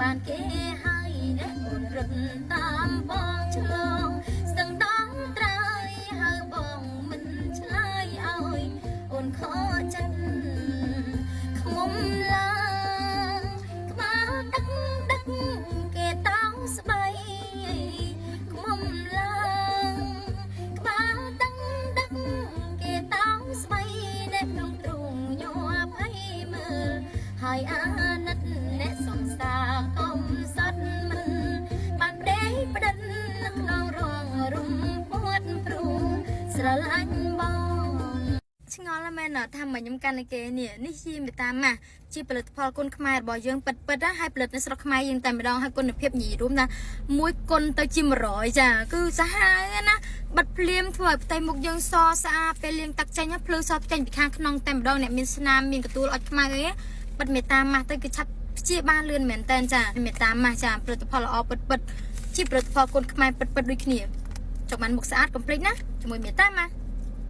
បានគេហើយអ្នកអូនរត់តាមបងឆ្លងស្ទឹងដងត្រើយហើយបងមិនឆ្លើយឲ្យអូនខកចិត្តខ្មុំឡើងក្បាលដឹកដឹកគេតោងស្បៃខ្មុំឡើងក្បាលដឹកដឹកគេតោងស្បៃនៅក្នុងទ្រូងញ័រភ័យមើលហើយអាណិតអ្នកសង្សារកុំសត់មិនបានដេកប្តិនក្នុងរងរុំពួតព្រូស្រឡាញ់បង ឆ្ងល់ហ្នឹងមែនថាមកខ្ញុំកាន់តែគេនេះនេះជាមេតាម៉ាស់ជាផលិតផលគុណខ្មែររបស់យើងពិតពិតណាហើយផលិតនៅស្រុកខ្មែរយើងតែម្ដងហើយគុណភាពនិយាយរួមថាមួយគុណទៅជា100ចាគឺសាហាវណាបិទភ្លាមធ្វើឲ្យផ្ទៃមុខយើងសស្អាតពេលលាងទឹកចេញភ្លឺសចេញពីខាងក្នុងតែម្ដងអ្នកមានស្នាមមានកទួលអុចខ្មៅអីបិទមេតាម៉ាស់ទៅគឺឆាប់ព្យាបាលលឿនមែនតើចាមេតាម៉ាស់ចាផលិតផលល្អពិតពិតជាផលិតផលគុណខ្មែរពិតពិតដូចគ្នាចង់បានមុខស្អាតកុំភ្លេចណាជាមួយមេតាម៉ាស់។